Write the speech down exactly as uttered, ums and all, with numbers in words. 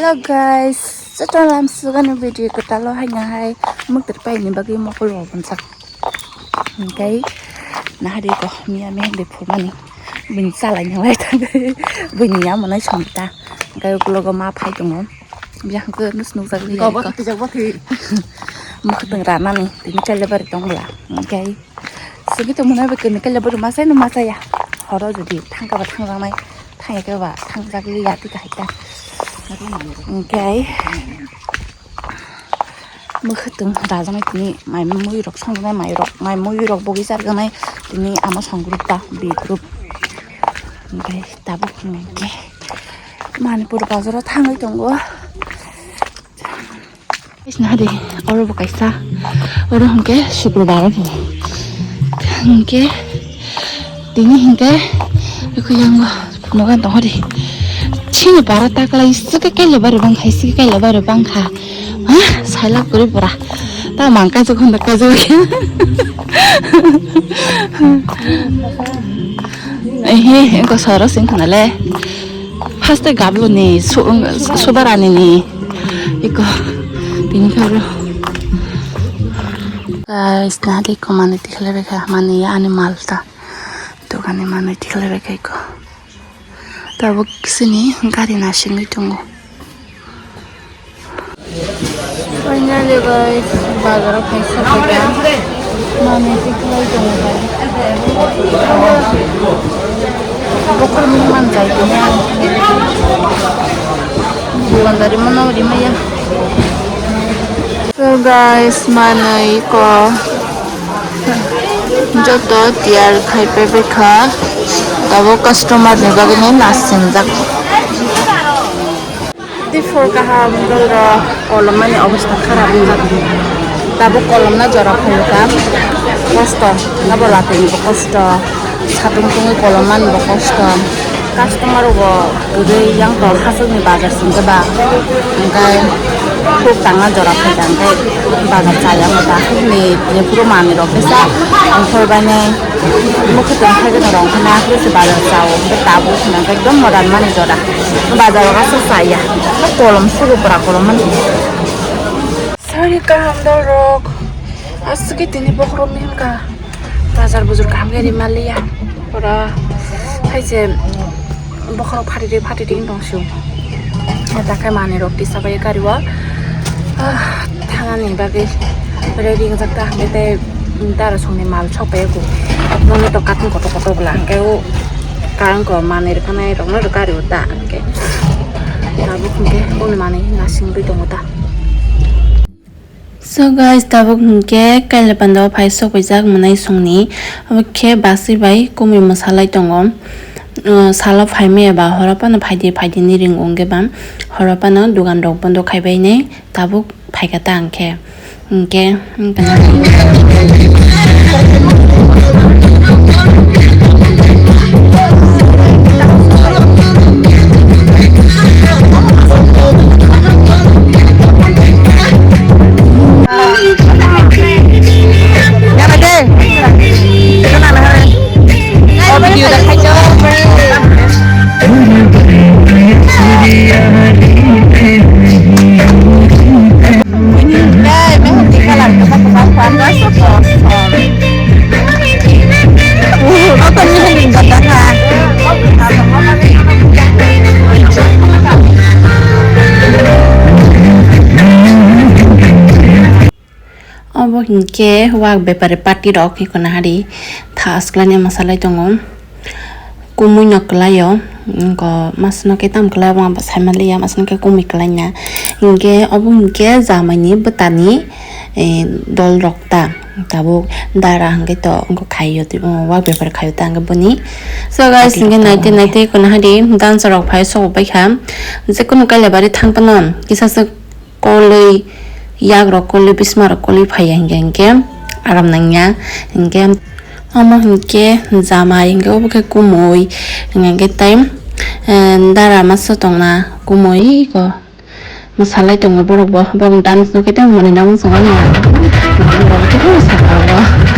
Hello guys, joto lam sugano video kwtalo haino hai mwtwr paini bagwi mokol bo bunsak. Hingkai nahari ko miya mehndi phurmani bini chalai nalai thangwi bini yamonai somta. Hingkai uklogo ma phai tongo. Biyang khe nus nukjak liya. Kok ko. Bakti jak bakti. Mwkhwtwng ranani tini kailabari tong bwla. Hingkai sugwi tongmani bai kwnwi kailabari masai no masaya. Horo jodi thangkha ba thangjaknai, thangya khe ba thangjak liya twi kahai ta. Hingkai mwkhwtwng rajaknai tini mai mui rok songjaknai mai rok, mai mui rok bogwi charjaknai tini ama song group ta B group. Hingkai tabuk hingke Manipur bazaro thangwi tongo. Isna hadi oro bo kaisa, oro hingke Sukrobar bo. Hingke tini hingke eko yango nogan tong hadi. Chini bara taklai sike kailabari bang khai sike kailabari bang kha. Ha, sailak kuri pura. Ta mangka jok honda ka jok. Ehe, engko soro sing khana le. Haste gablo ni, su-, subarani ni. Iko, tini kha bro. Guys, na de ko mani tikhle bekha, mani ya ani malta. Dogani mani tikhle bekha iko. Tabuk sini gari nasingwi tongo. Finally guys, bazaro kaisa kaisa manwi tikhlai tongo guys. Bokhorok ni manjai tini ang. Dukandari mano rimaya. So guys, manwi ko joto tiyar khai paibaikha. Tabuk customer ni bagwi no nasingjak. Tei phor kaham wngkha kolomani obostha kharap wngkha. Tabuk kolomna jora phaikha. Kosto, abo latini bo kosto. Satung tungwi kolomani bo kosto. Customer bo kwrwi yang tong hachwkni bazar singkhe ba. Hingkhe khuk tangna jora phaikha hingkhe bazar chaya wngkha. Hukni jephuru manwi rok kisa ongkhorbainai. Mokhe tong khe gana rong khana khe se bazar chao, tabuk khna ekdom modern mani jora. Bazar o aswk chaya. Kolom sugo pura kolom mani. Sari kaham dol rok. Aswk tini bokhorok ni hwnka. Bazar bujur kaham khe rimaliya. Pura hai se bokhorok phatidi phatidi wng tong sio. Dakhai manwi rok tisa bai gari o. Ah, thanani bagwi ready wngjak ta hwnkhe tei dara songni mal sok pai o. Nokni to katung kotor kotor bwla hwnkhe o karang ko manwi rwkhanai rokno rwkha rio ta hwnkhe. Tabuk hwnkhe boni manwi nasingwi tongo ta. So guys, tabuk hwnkhe kaila panda o phai sok paijak mwnai songni. Abo khe basi bai kumui mwsalai tongo. Uh, salo phai maya ba horo phano phaidi phaidi ni ring wngkhe ba horo phano dugan rok bondo khai bai nai. Tabuk phaikha ta hwnkhe, hwnkhe, hwnkhe. Obo hinkhe wak bepari party rok hinkhe nahari tha aswklani mwsalai tongo. Kumui no kwlaio, wngkha masno khe tamo kwlai obo ang saimaliya, masno khe kumui kwlaina. Hinkhe obo hinkhe jamaini bwtani, eh, dol rok ta, tabuk dara hinkhe to wngkha khaio, wak bepari khaio ta hinkhe boni. So guys, hinkhe naitwi naitwi hinkhe nahari dancer rok phai sok bai kha, jekunu kailabari thang phano kisa swk kolwi, yagrok kolwi, bismarok kolwi phaiya hinkhe, hinkhe aram nangya. Hinkhe omo hinkhe jamai, hinkhe obo khe kumui, hinkhe tei, eh, dara masa tongna kumui ko mwsalai tongo borok bo, borok dance nukhe tei mwnwi nang songwani saka o.